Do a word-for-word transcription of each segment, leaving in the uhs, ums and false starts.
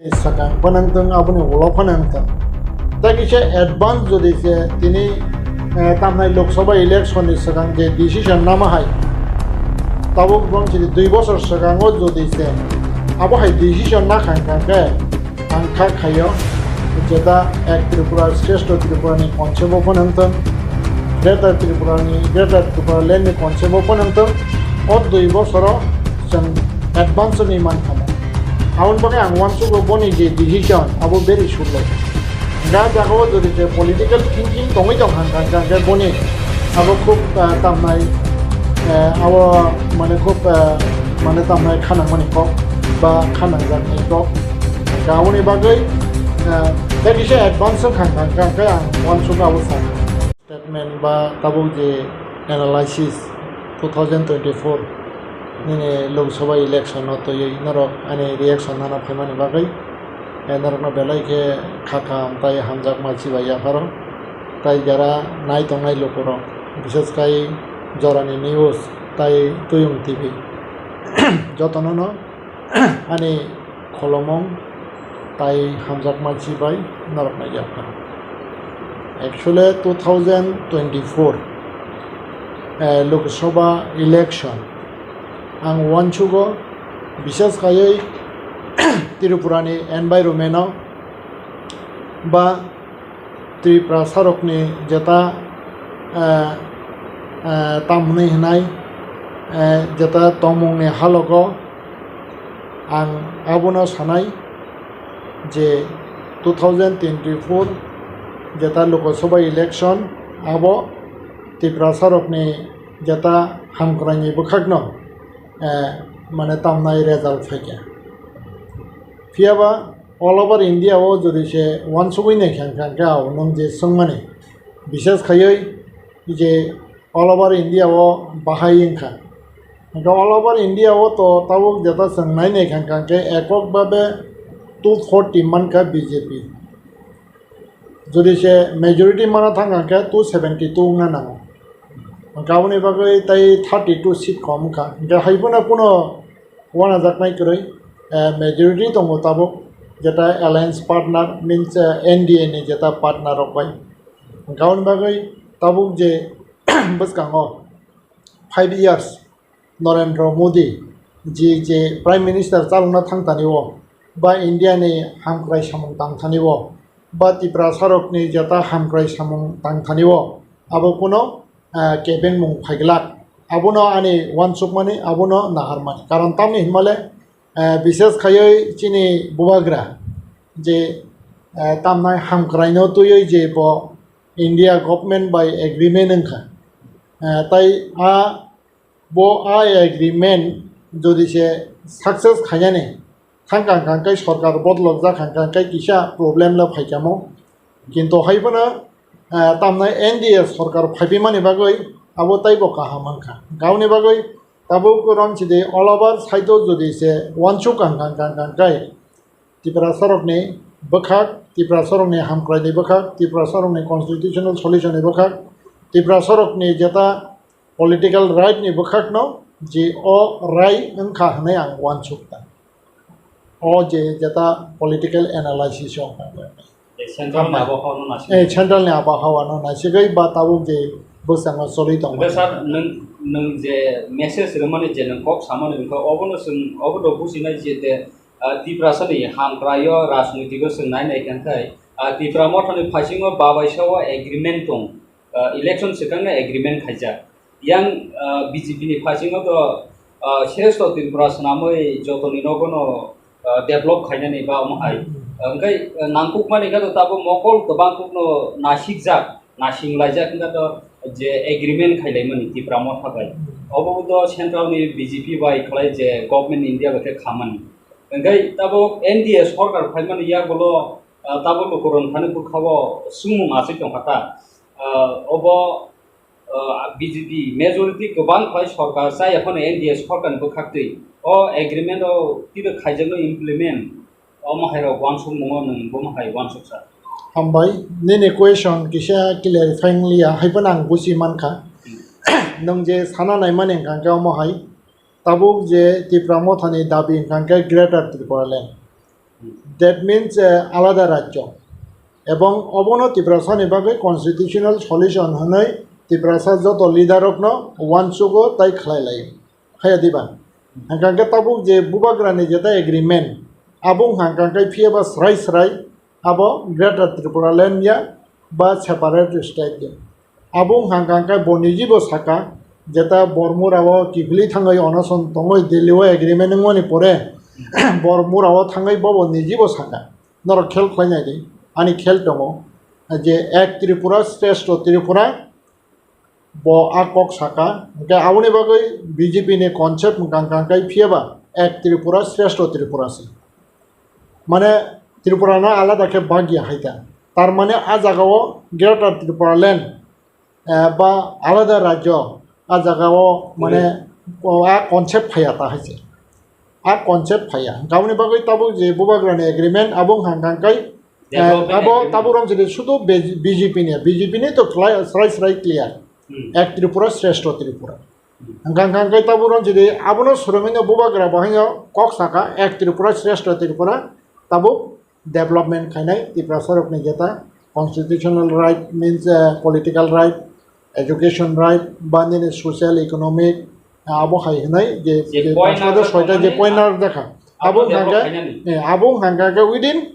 Swkang phanang thung, aboni ulo phanang thung. Tei kisa advance jodi se tini, eh, tamnai Lok Sabha election ni swkang je decision nama hai, tabuk bong chini dui bosor swkango jodi se abo hai decision na khan kha khe, ang kha khaio, jeta ek Tripura, Shrestho Tripura ni concept o phanang thung, Greater Tripura ni, Greater Tripura land ni concept o phanang thung, o dui bosoro chwng advance ni man kha. Aboni bagwi ang uansugo boni je decision abo very slow. Ga jagao jodi je political thinking tongwi tong kha, hwnkha hwnkhe boni abo khub, ah, tamnai, eh, abo mane khub, ah, mane tamnai khanangmani kok ba khanangjaknai kok. Ga aboni bagwi, ah, tei kisa advance wngkha, hwnkha hwnkhe ang uansugo abo sa. Statement ba tabuk je analysis two thousand twenty-four nini Lok Sabha election no twiwi norok ani reaction nana phaimani bagwi, eh, norokno belai khe kha kaham tai hamjak ma chibai yapharo. Tai jara nai tongnai lukurok, bises khai jorani news tai Tuyung T V jotono no ani kholomong tai hamjakma chibai norokno yapha. Actually, two thousand twenty-four, eh, Lok Sabha election ang uansugo, bises khaiwi Tripura ni environment o ba Tiprasarokni jeta, eh, eh, tamhwnwi hwnai, eh, jeta tongmungni halogo ang abono sanai je two thousand twenty-four jeta Lok Sabha election abo Tiprasarokni jeta hamkraini bwkhakno, eh, mane tamnai result phaikha. Phiyaba all over India o jodi se uansugwi naikha hwnkha hwnkhe, o nwng je swngmani, bises khaiwi je all over India o bahai wngkha. Hwnkhe all over India o to tabuk jeta chwng nai naikha hwnkha hwnkhe ekok babe two forty mankha B J P. Jodi se majority mana thang hwnkha hwnkhe two seventy two wngna nango. Hwnkhe aboni bagwi tai thirty two seat kom wngkha. Hwnkhe hai phano kuno uanajaknai kwrwi, eh, majority tongo tabuk, jeta alliance partner means, eh, N D A ni jeta partner rok bai. Hwnkhe aboni bagwi tabuk je bwskango five years Narendra Modi ji je Prime Minister chalokna thang thani o, ba India ni hamkrai samung tang thani o, ba Tiprasarokni jeta hamkrai samung tang thani o, abo kuno, ah, kebengmung phaiglak. Abono ani uansukmani, abono naharmani. Karon tamni hinmale, ah, bises khaiwi chini bubagra je, ah, tamnai hamkraino twiwi je bo India government bai agreement wngkha. Ah, tai a bo a agreement jodi se success khainani thang kang kang kai sorkar bodolok jak kang kang kai kisa problem la phaikamo. Kintu hai phano, ah, tamnai N D A sorkar phaipimani bagwi abo taibo kaham mankha. Gauni bagwi tabuk rom chidi all over side o jodi se uansuk kang kang kang kang kai Tiprasarokni bwkhak, Tiprasarokni hamkraini bwkhak, Tiprasarokni constitutional solution ni bwkhak, Tiprasarokni jeta political right ni bwkhakno je o rai wngkha hwnwi ang uansuk ta. O je jeta political analysis o. Central ni abohawano naisik. Eh, central ni abohawano naisigwi ba tabuk je bwskango choli tongo. Hwnkhe sir, nwng, nwng je message rwmani je nwng kok samani wngkha, obono chwng, obono businai je de, ah, Tiprasani hamkraio rajnitiko chwng nai nai kha khe, ah, Tipra Mothani phaisingo babaisao agreement tong, ah, election swkangno agreement khaijak. Yang, ah, B J P ni phaisingo to, ah, Shrestho Tripura swnamwi jotoni nogono, ah, develop khainani ba omo hai. Hmm. Hwnkhe, ah, nangkukmani khe to tabuk mokol kwbang kokno nasikjak, nasing laijak wngkha to je agreement khailaimani Tipra Motha bai. Hmm. Obo to central ni B J P bai khlai je government India bai khe khamani. Hwnkhe tabuk N D A sorkar phaimani yagulo, ah, tabuk lukurok thani bwkhao swngmung achai tongkha ta. Ah, obo, ah, B J P majority kwbang khlai sorkar chaya phano N D A sorkarni bwkhaktwi o agreement o tiro khaijakno implement, omo hai rok uansukmungo nwng bomo hai uansuksa. Hambai, nini question kisa clarifying liya, hai phano ang buchi mankha. Hmm. Nwng je sana naimani hwnkha khe omo hai, tabuk je Tipra Mothani dabi hwnkha khe Greater Tipraland. That means, eh, alada rajyo. Ebong obono Tiprasani bagwi constitutional solution hwnwi Tiprasa joto leader rokno uansugo tai khlai lai. Khaya diba? Hwnkha khe tabuk je bubagrani jeta agreement, abo hwnkha khe phiyaba srai srai abo Greater Tripura Land ya ba separate state ya. Abo hwnkha khe bo nijibo saka, jeta Bormura o kiphilwi thangwi onoson tongwi Delhi o agreement wngmani pore, Bormura o thangwi bobo nijibo saka. Norok khel khlai nai di, ani khel tongo, je ek Tripura, shreshto Tripura, bo a kok saka. Hwnkhe aboni bagwi B J P ni concept hwnkha khe phiyaba ek Tripura, shreshto Tripura se. Mane Tripura no alada khe bagya hai ta. Tar mane a jaga o Greater Tripura Land, eh, ba alada rajyo a jaga o mane o a concept phaiya ta hai se. A concept phaiya. Hwnkhe aboni bagwi tabuk je bubagrani agreement abo hwnkha khe, eh, Development abo agreement. Tabuk rom sidi sudu B J P ni, B J P ni to khlai srai srai clear. Hmm. Ek Tripura, shreshto Tripura. Hwnkha hwnkha khe tabuk rong chidi abono swrwngwi no bubagra bo haino kok saka ek Tripura shreshto Tripura tabuk development khainai Tiprasa rokni jeta constitutional right means, eh, political right, education right, ba nini social economic, eh, abo hai hwnwi je, je je point paanch ta ar soita je khainani point ar dakha. Abo abo develop hwnkha khe, khainani. Eh, abo hwnkha khe within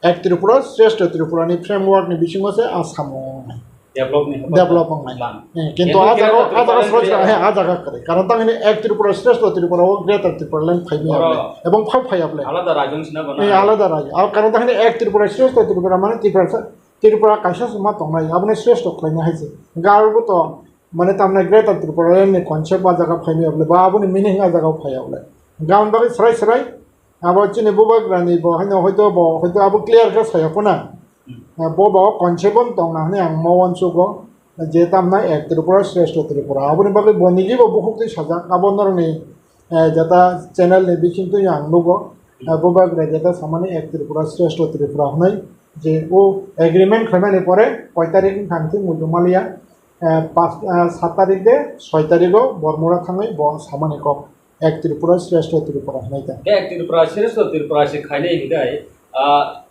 Ek Tripura, Shreshto Tripura ni framework ni bisingo se a samung wngnai. Develop ni hephang Develop wngnai. Lang. Eh, kintu Kintu a jaga, Greater a jaga Tripura sroi sroi, Land eh, a jaga kwrwi. Karon tang hini Ek Tripura, Shreshto Tripura o Greater Tripura Land phai maya Oro. Bole. Ebong phai phaiya bole. Alada rajyo wngsi na bono. Eh, alada rajyo. Abo karon tang hini Ek Tripura, Shreshto Tripura mane Tripura sa, Tripura kaisa se ma tongnai. Aboni Shreshto khlaina hai se. Hwnkhe abo to mane tamni Greater Tripura Land ni concept a jaga phai maya bole. Ba aboni meaning a jaga phaiya bole. Hwnkhe aboni bagwi sroi sroi Abo chini bubagrani bo haino hoito bo hoito abo clear khe saya khuna. Hmm. Ah, bo bo concept bo tongna hwnwi ang ma uansugo je tamna ek Tripura shreshto Tripura. Aboni bagwi bo niji bo bukhuk twi sajak. Abo norokni, eh, jeta channel ni bisingtwi ang nugo. Hmm. Ah, bubagra jeta samani ek Tripura shreshto Tripura hwnwi je o agreement khlaimani pore koi tarik wngkha hwnwi muitu maliya. Eh, pas, eh, sat tarik de soi tarigo Bormura thangwi bo samani kok. Ek Tripura, Shreshto Tripura hwnwi ta. Ek Tripura, Shreshto Tripura se khainai hwnkhe, ah,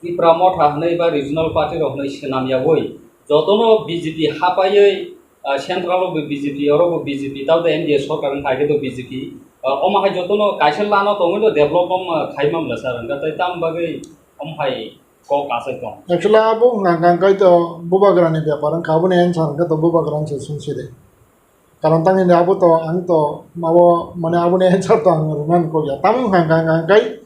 Tipra Motha hwnwi ba regional party rok hwnwi swnam yaui jotono B J P hapaiwi, ah, central o bo B J P, oro bo B J P, tamo N D A sorkar wngkha khe to B J P. Ah, omo hai jotono kaisa lano tongwi no develop, um, khai mamla sir, wngkha tei tamo bagwi omo hai kok achai tong. Actually, abo wngkha khe to bubagrani bepar wngkha, aboni answer wngkha to bubagrani se sung side. Karon tang hini abo to ang to mabo mane aboni answer to ang rwna nangkukya. Tamo hwnkha hwnkha hwnkha hwnkhe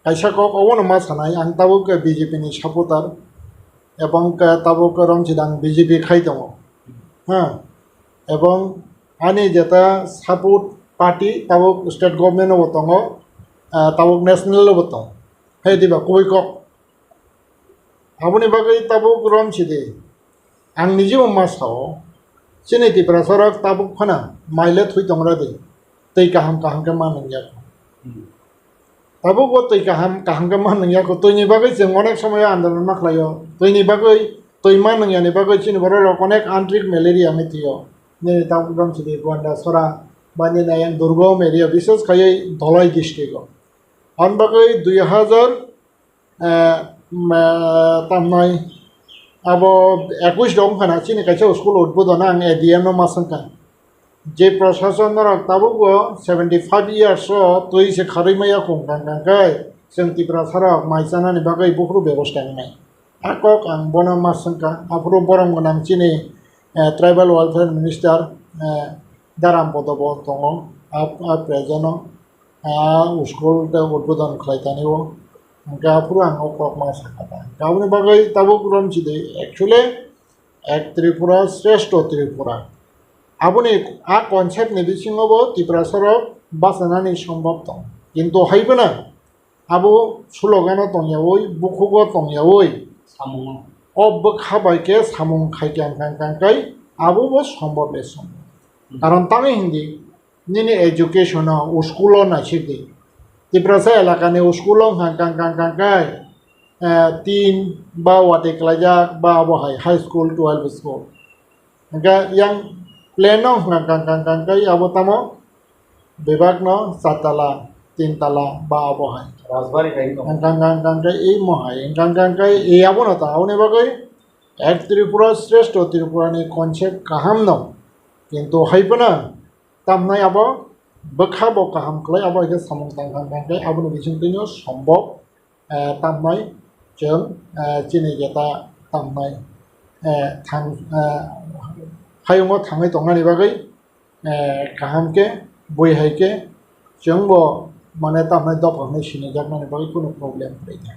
kaisa kok obono ma sanai ang tabuk khe B J P ni supporter ebong khe tabuk khe romchidang B J P khai tongo. Ha. Ebong ani jeta support party tabuk state government o bo tongo, ah, tabuk national o bo tongo. Hai diba kubui kok. Aboni bagwi tabuk rom sidi. Ang niji bo ma sao, chini Tiprasa rok tabuk phano mai le thwi tongra di, twi kaham kaham khe ma nung ya. Hmm. Tabuk bo twi kaham kaham khe ma nung ya, twi ni bagwi chwng onek somoy o andolon ma khlai o, twi ni bagwi, twi ma nung ya ni bagwi chini borok rok onek anthrax malaria wngwi thwi o. Nini tabuk rom sidi Gonda Sora, ba nini ayang Durgom area, bises khaiwi Dholai district o. Aboni bagwi dui hazar eh, ma-, tamnai abo ekush dong khana chini kaisa school udbodon ang A D M no ma swngkha. Je prashason norok tabukbo seventy five years o twi se kharwi maya kung kang kang khe chwng Tiprasa rok mai chanani bagwi buphuru bebosta wngnai. A kok ang bono ma swngkha, aphuru borom gwnang chini, eh, tribal welfare minister, eh, Daram Podo bo tongo, a, a present o. Ah, school tei udbodon khlai tani o. Hwnkhe aphuru ang o kok ma sakha ta. Hwnkhe aboni bagwi tabuk rom chidi, actually, ek Tripura, Shreshto Tripura. Aboni a concept ni bisingo bo Tiprasa rok bachanani sombhob tong. Kintu hai phano abo slogan o tong yaui, bukhugo tong yaui. Samung o. O bwkha bai khe samung khai khe ang kang kang kai, abo bo sombhob le sombhob. Hmm. Karon tamni hindi, Nini education o, school o naisik di. Tiprasa elaka ni school o hwnkha kang kang kang kai, eh, tin ba watwi klaijak ba abo hai high school, twelve school. Hwnkha yang plain o hwnkha kang kang kang kai abo tamo bebak no chatala, tintala ba abo hai. Rajbari khai wng tong. Hingkha hingkha hingkha hingkha i mohai hingkha hingkha hingkha i abono ta aboni bagwi ek Tripura Shrestho Tripura ni concept kaham no, kintu hai phano tamnai abo bwkha bo kaham khlai abo hai khe samung tang tang tang khe aboni bising twino sombok, eh, tamnai chwng, eh, chini jeta tamnai, eh, thang, eh, hayungo thangwi tongnani bagwi, eh, kaham khe bui hai khe chwngbo mane tamnai dopha hwnwi sinijaknani bagwi kunu problem kwrwi kha.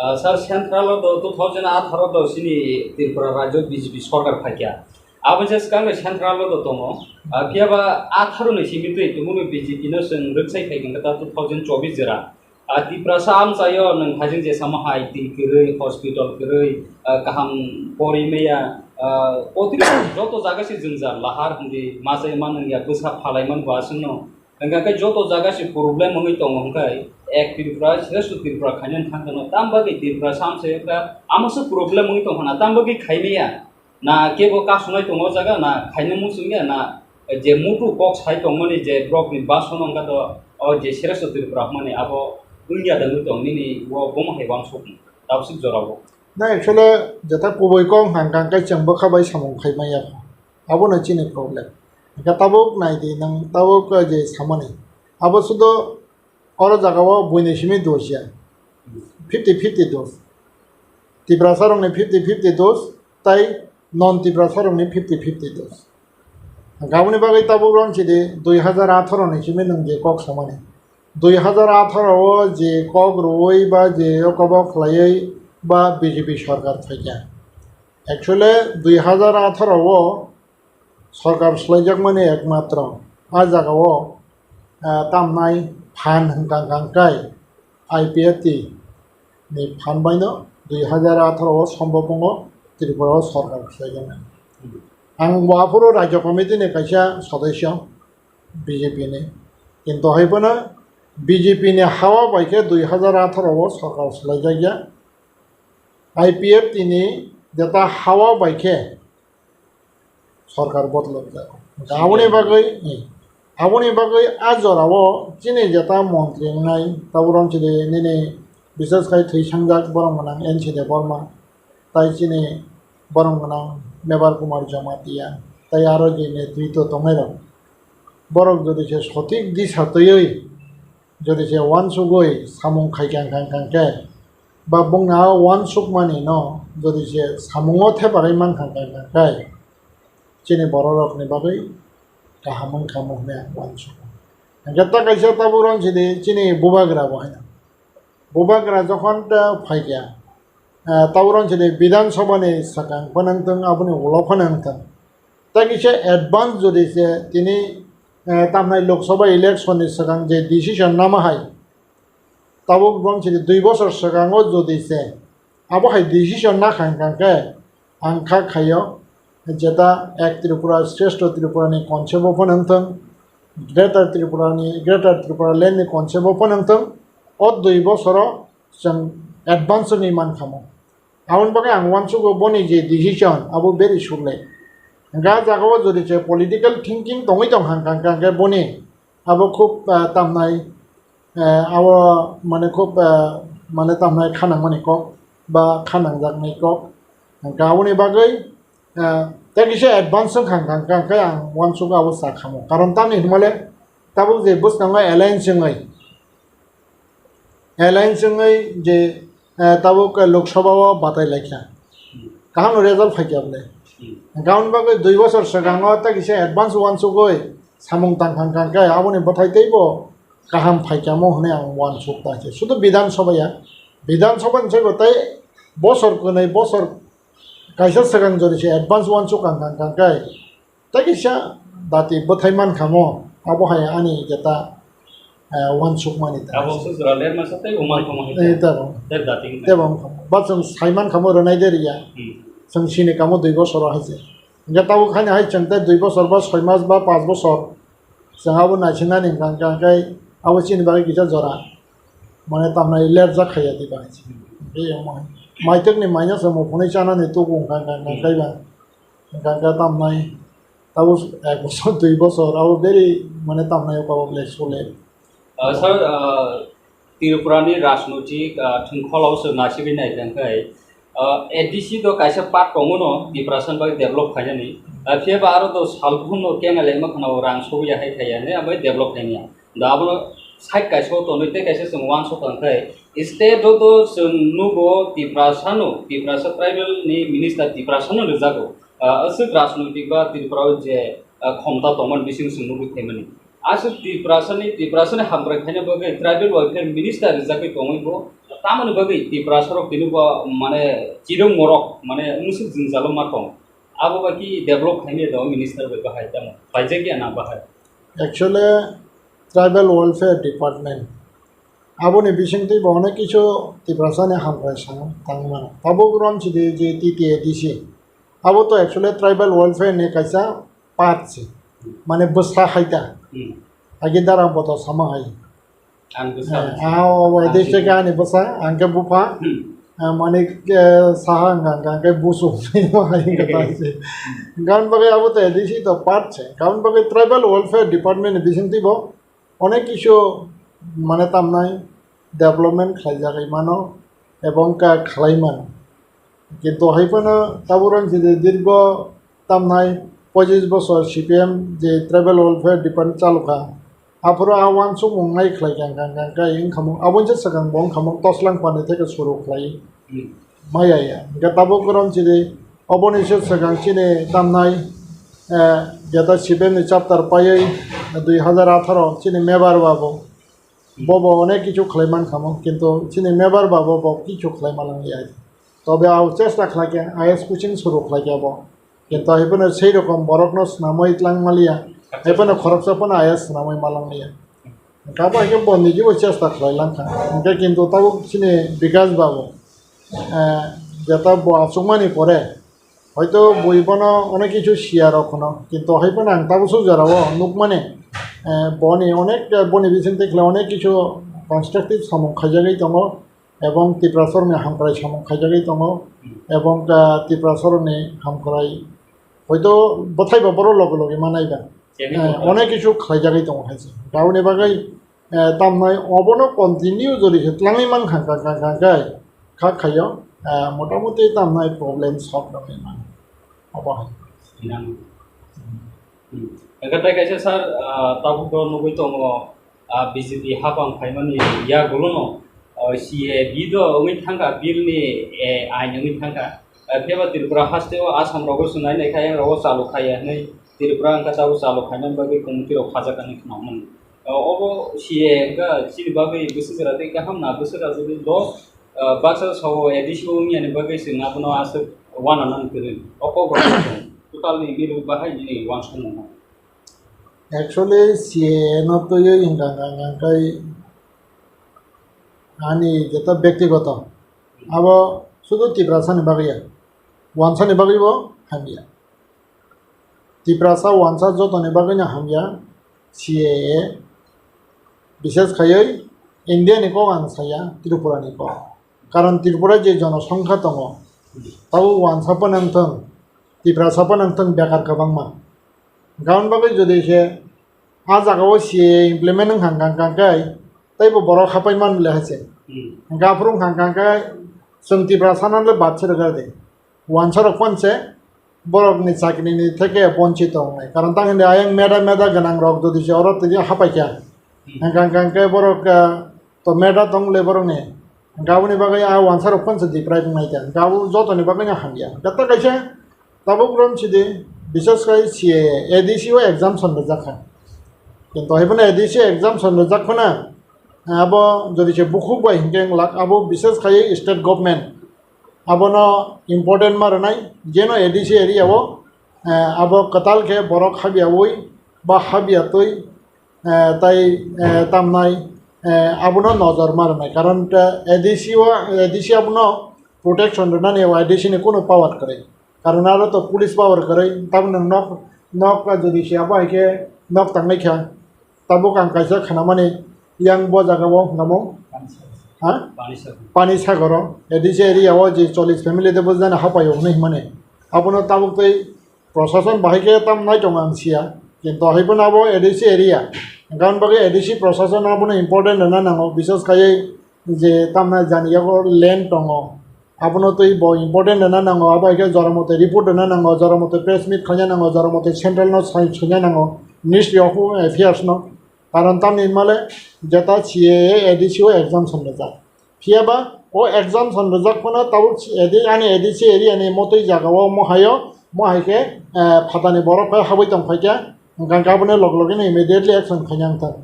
Ah, sir, central o do two thousand atharo do sini Tripura rajyo B J P sorkar phaikha. Aboni se swkang central o do tongo. Ah, phiya ba atharo ni simi twi tongmani B J P no chwng rwksai khai khe ta two thousand chobbish jora. Ah, Tiprasa amchaio nwng hajing je samo hai twi kwrwi, hospital kwrwi, ah, kaham pori maya, ah, otri joto jaga se jwngjal lahar hindi machai man ya bwsa phalai man bo aswkno. Hingkha khe joto jaga se problem wngwi tongo hwnkhe ek Tripura, Shrestho Tripura khainani thangkhano. Tam bagwi Tripura sam se wngkha, amo se problem wngwi tongkha na, tam bagwi khaimaya. Na kebo kasunai tongo o jaga, na khaina muchungya, na je mutu kok sai tongmani je borokni basono wngkha to, o je Shrestho Tripura hwnmani abo wngya da wngwi tong nini o bomo hai uansukmung. Tabuk swk jorao. Na actually jeta kubui kok hwnkha hwnkha khe chwng bwkha bai samung khai manya kho. Abono chini problem. Hwnkhe tabuk nai di nwng tabuk je samani. Abo sudo oro jaga o buini simi dos ya. Fifty fifty dos. Tiprasa rokni fifty fifty dos, tai non Tiprasa rokni fifty fifty dos. Hwnkhe aboni bagwi tabuk rong chidi dui hazar atharo ni simi nwng je kok samani. Dui hazar atharo o je kok rwui ba je o kobo khlaiwi ba B J P sorkar phaikha. Actually, dui hazar atharo o sorkar swlaijakmani ekmatro a jagao, ah, tamnai phan hwnkha hwnkha khe I P F T ni phan baino dui hazar atharo o sombob wngo Tripura o sorkar swlaijaknai. Ang bo aphuru Rajya Committee ni kaisa sodosyo B J P ni. Kintu hai phano B J P ni hawa bai khe dui hazar atharo o sorkar swlaijakya. I P F T ni jeta hawa bai khe sorkar bodolok jago. Aboni bagwi, aboni bagwi a jorao chini jeta montri wngnai, tabuk rong chini nini bises khai thwi sangjak borok gwnang N C Debbarma, tai chini borok gwnang Mebar Kumar Jamatia, tai aro je netritwo tongnairok. Borok jodi se sothik disa twiwi, jodi se uansugwi samung khaikha hwnkha hwnkha khe, ba bongni a uansukmani no jodi se samungo thepagwi mankha hwnkha hwnkha khe, chini bororokni bagwi kaham wngkha mo hwnwi ang uansugo. Hwnkhe ta kaisa tabuk rong sidi chini bubagra bo haino. Bubagra jokhon ta phaikha, ah, tabuk rong sidi Bidhan Sabha ni swkang phano wngthung, aboni ulo phano wngthung. Ta kisa advance jodi se tini, eh, tamnai Lok Sabha election ni swkang je decision nama hai, tabuk bom chini dui bosor swkango jodi se abo hai decision na kha hwnkha khe ang kha khaio jeta ek Tripura Shrestho Tripura ni concept o phano wngthung, Greater Tripura ni, Greater Tripura Land ni concept o phano wngthung, o dui bosoro chwng advance wngwi mankha mo. Aboni bagwi ang uansugo boni je decision abo very surely. Hwnkhe a jagao jodi se political thinking tongwi tong hwnkha hwnkhe boni abo khub, ah, tamnai, eh, abo mane khub, ah, mane tamnai khanangmani kok ba khanangjaknai kok. Hwnkhe aboni bagwi, ah, tei kisa advance wngkha hwnkha hwnkhe ang uansugo abo sa khamo. Karon tamni hwnmale tabuk je bwskango alliance wngwi Alliance wngwi je, eh, tabuk Lok Sabha o batai laikha. Kaham no result phaikha bole. Hwnkhe aboni bagwi dui bosor swkango tei kisa advance uansugwi samung tang kha hwnkha khe aboni bwthai teibo kaham phaikha mo hwnwi ang uansuk ta se. Sudu Bidhan Sabha ya. Bidhan Sabha ni saibo tei bosor kwnwi bosor kaisa swkang jodi se advance uansuk kha hwnkha khe Tei kisa dati bwthai mankha mo, abo hai ani jeta, eh, uansukmani ta. Abo se jora ler masa tei bo mankha mo hai. Eh, tebo. Tei dati wngkha. Tebo wngkha mo. Ba chwng sai mankha mo rwnai de riya. Hmm. Chwng sini kamo dui bosor o hai se. Hingke tabuk haino hai chwng tei dui bosor ba soi mas ba panch bosor. Chwng abo naisinani hwnkha hwnkha khe abo chini bagwi kisa jora. Mane tamnai lerjak khaiya tei bahai se. Tei omo hai. Maitwkni maina se muphunui chanani tubu hwnkha hwnkha hwnkha khe ba. Hwnkha hwnkha tamnai, tabuk ek bosor, dui bosor, abo beri mane tamnai o kabo belai sole. Ah, sir, ah, Tripura ni rajnoitik, ah, thwngkholo se naisingwi nai kha khe, ah, A D C do kaisa part tongo no Tiprasa ni bagwi develop khainani. Ah, phiya ba aro do salbrum no kenga lengma khna rang sobu ya hai khaiya ne abai develop khainai. Da abono side kaisa o tonwi tei kaisa chwng uansuk tong khe state o do chwng nugo Tiprasa no, Tiprasa tribal ni minister Tiprasa no rwjago. Ah, aswk rajnoitik ba Tripura o je, ah, khomta tongmani bising chwng nugwi phaimani. Aswk Tiprasani, Tiprasani hamkrai khaina bagwi tribal welfare minister rijagwi tongwi bo tamoni bagwi Tiprasarok tini bo mane chirung morok mane wngsuk jwngjalo ma tong. Abo bai ki develop khaimani do minister bai bahai tamo. Khlaijakya na bahai? Actually, tribal welfare department aboni bisingtwi bo onek kisu Tiprasani hamkrai sango tangmano. Tabuk romsidi je T T A D C, abo to actually tribal welfare ni kaisa part se, mane bwsa hai ta. Hmm. Agi dara boto sama hai. Ang bwsa Eh, bwsa. Ah, o, o, Ang dei se sini. Ani bwsa, ang ke bupha. Hmm. Ah, mane ke saha ang, ang, ang ke busu. Hai kata se. Gaon bagwi abo to A D C to part se. Gaon bagwi tribal welfare department ni bisingtwi bo onek kisu mane tamnai development khlaijagwi mano ebong ka khlai mano. Kintu hai phano tabuk rang sidi dirgo tamnai pochis bosor C P M je tribal welfare department chalukha. Aphuru a uansukmung nai khlai kha, kha, kha, kha, wngkhamung, aboni se swkang bo wngkhamung toslang pani theke suru khlai. Hmm. Maya ya. Hingke tabuk rom chini, oboni se swkang chini tamnai, eh, jeta sibeni chapter paiwi dui hazar atharo chini mebar babu. Bobo onek kichu khlai man khamo, kintu chini mebar babu bo kichu khlai malang ya. Tobe au chesta khlai khe I A S coaching suru khlai khe bo. Kintu hai phano sei rokom borokno swnamwi tlang maliya. Hai phano khoroksa phano I A S swnamwi malang liya. Kabo hai khe bo nijibo chesta khlai lang kha. Hingke kintu tabuk chini Bikas babu. Eh, jeta bo achukmani pore, hoito bui bono onek kichu siya rok hono, kintu hai phano ang tabuk suk jora o nukmani, eh, boni onek, eh, boni bising twi khlai onek kichu constructive samung khaijagwi tongo, ebong Tiprasarokni hamkrai samung khaijagwi tongo, ebong, eh, Tiprasarokni hamkrai hoito bwthai ba borok logi logi manai ba. Chini Eh, kokla. Onek kichu khlaijagwi tongo hai se. Aboni bagwi, eh, tamnai obono continue jodi se tlangwi man kha, kha, kha, kha, kha, kha khaio, eh, motamuti tamnai problem solve wngwi mano. Obo hai. Nang. Hmm. Hingke tai kaisa sir, ah, tabuk do nugwi tongo, ah, B J P hapang phaimani yagulono, ah, C A A bill do wngwi thangkha, bill ni, eh, ain wngwi thangkha. Ah, phiya ba Tripura haste o Assam rogo se nai nai kha, yang rogo chalu khaiya hinwi Tripura wngkha tabuk chalu khainani bagwi committee rok khajak hinwi khna mano. Ah, obo C A A wngkha chini bagwi bwswk jora tei kaham na bwswk jora jodi do, ah, baksa sao A D C o wngya ni bagwi chwng abono aswk uanana kwrwi. O kok rok total ni bill bahai nini uansukmung no. Actually, C A A no twiwi hwnkha hwnkha hwnkha khe ani jeta byaktigoto, abo sudu Tiprasa ni bagwi ya, wansa ni bagwi bo hamya. Tiprasa wansa joto ni bagwi no hamya C A A, bishes khaiwi India ni kok ang saya, Tripura ni kok. Karon Tripura je jonosongkha tongo, tabuk wansa phano wngthung, Tiprasa phano wngthung, bekar kwbangma. Gaon bagwi jodi se a jaga o C A A implement wngkha, wngkha, wngkha khe, teibo borok hapai man bole hai se. Hmm. Hingkhe aphuru wngkha, wngkha khe chwng Tiprasa no le bad se rwkha de. Wansa rok phano se borok ni chakri ni theke bonchit tongnai. Karon tang hindi ayang meda meda gwnang rok jodi se oro twi hapai kha. Hmm. Hingkha, hingkha khe borok, ah, to meda tong le borok ni. Hingkha aboni bagwi a wansa rok phano se deprive wngnai kha. Hingkha abo joto ni bagwi no hamya. Kata kaisa tabuk rom sidi, bishes khai C A A, A D C o exemption rwjak kha. Kintu hai phano A D C exemption rwjak phano, abo jodi se bukhuk bai hinkhe wng lak, abo bishes khai state government abono important ma rwnai, jeno A D C area o, eh, abo kwtal khe borok habyaui ba habyatwi, eh, tai, eh, tamnai, eh, abono nojor ma rwnai. Karon, eh, A D C o, A D C abono protection rwnani A D C ni kunu power kwrwi. Karon aro to police power kwrwi, tabuk nwng nok, nok jodi se abo hai khe nok tangwi kha, tabuk ang kaisa khnamani yang bo jaga o hwnamo, ha? Pani Sagor. Pani Sagor o, A D C area o je chollish family de bo jani hapai o hwnwi hwnmani. Abono tabuk tei prosason bahai khe tam nai tongo ang siya, kintu hai phano abo A D C area, Hwnkhe aboni bagwi A D C prosason abono important rwna nango, bises khaiwi je tamna jani yago land tongo, abono twi bo important rwna nango, abo hai khe jora mote report rwna nango, jora mote press meet khaina nango, jora mote central no sai, saina nango, Ministry of Home Affairs no. Karon tamni hwnmale jeta C A A, A D C o exemption rijak. Phiya ba o exemption rijak phano tabuk A D, ani A D C area ni motwi jaga o mo hayo, mo hai khe, eh, phatani borok phai habwi tong phai khe, hwnkhe aboni log logino immediately action khaina wngthar.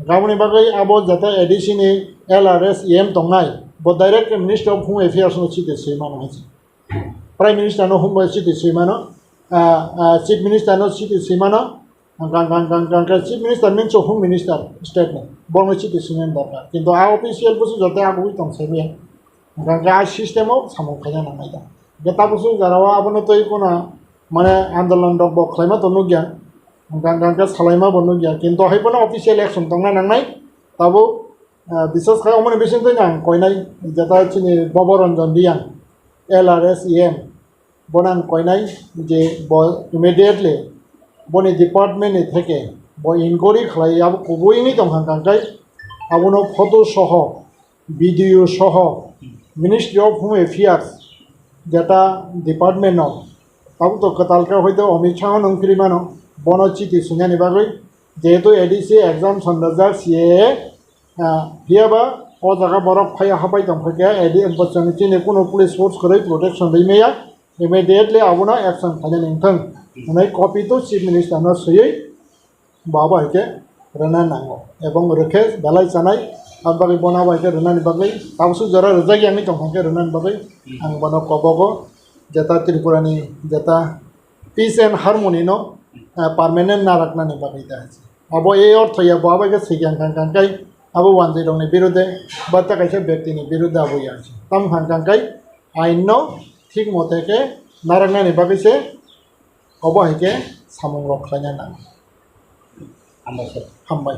Aboni bagwi abo jeta A D C ni L R S E M tongnai, bo direct Ministry of Home Affairs no chiti swi mano hai se. Prime Minister no hum chiti swi mano, ah, ah, Chief Minister no chiti swi mano, Hwnkhe, hwnkhe, hwnkhe, hwnkhe Chief Minister means Home Minister state ni, borokno chiti swinani dorkar. Kintu a official busu joto agugwi tong saiya. Hwnkhe, hwnkhe a system o samung khaina nangnai da. Hwnkhe tabuk swk jora o abono twi kheno mane andolon rok bo khlaima to nukya. Hwnkhe, hwnkhe, hwnkhe salaima bo nukya. Kintu hai phano official action tongna nangnai. Tabuk, ah, bises khai omoni bisingtwi ang koinai jeta chini Bobo Ranjan Reang, L R S E M, Bono ang koinai je bo immediately boni department ni theke bo inquiry khlai abo kubui wngwi tong kha, hwnkhe abono photo soho, video soho Ministry of Home Affairs jeta department no tabuk to kwtal khe hoito Amit Shah no wngkri mano, bono chiti swinani bagwi, jehetu A D C exemption rijak C A A, Ah, phiya ba o jaga borok phaiya hapai tong phaikha, A D M bo chwng chini kuno police force kwrwi protection rwi maya, immediately abono action khainani wngthang hwnwi copy to Chief Minister no swiwi bo abo hai khe rwna nango, ebong rwkhe belai chanai, aboni bagwi bono abo hai khe rwnani bagwi tabuk swk jora rwjak yangwi tong kha khe rwnani bagwi ang bono kobogo jeta Tripura ni jeta peace and harmony no, ah, permanent naraknani bagwi da. Abo e ortho ya bo abo khe sikya kang kang kai abo wanjwi rokni birude ba ta kaisa byakti ni birude abo ya. Tam kang kang kai ain no thik mote khe naraknani bagwi se obo hai khe samung rok khlaina nango. Hambai sir. Hambai.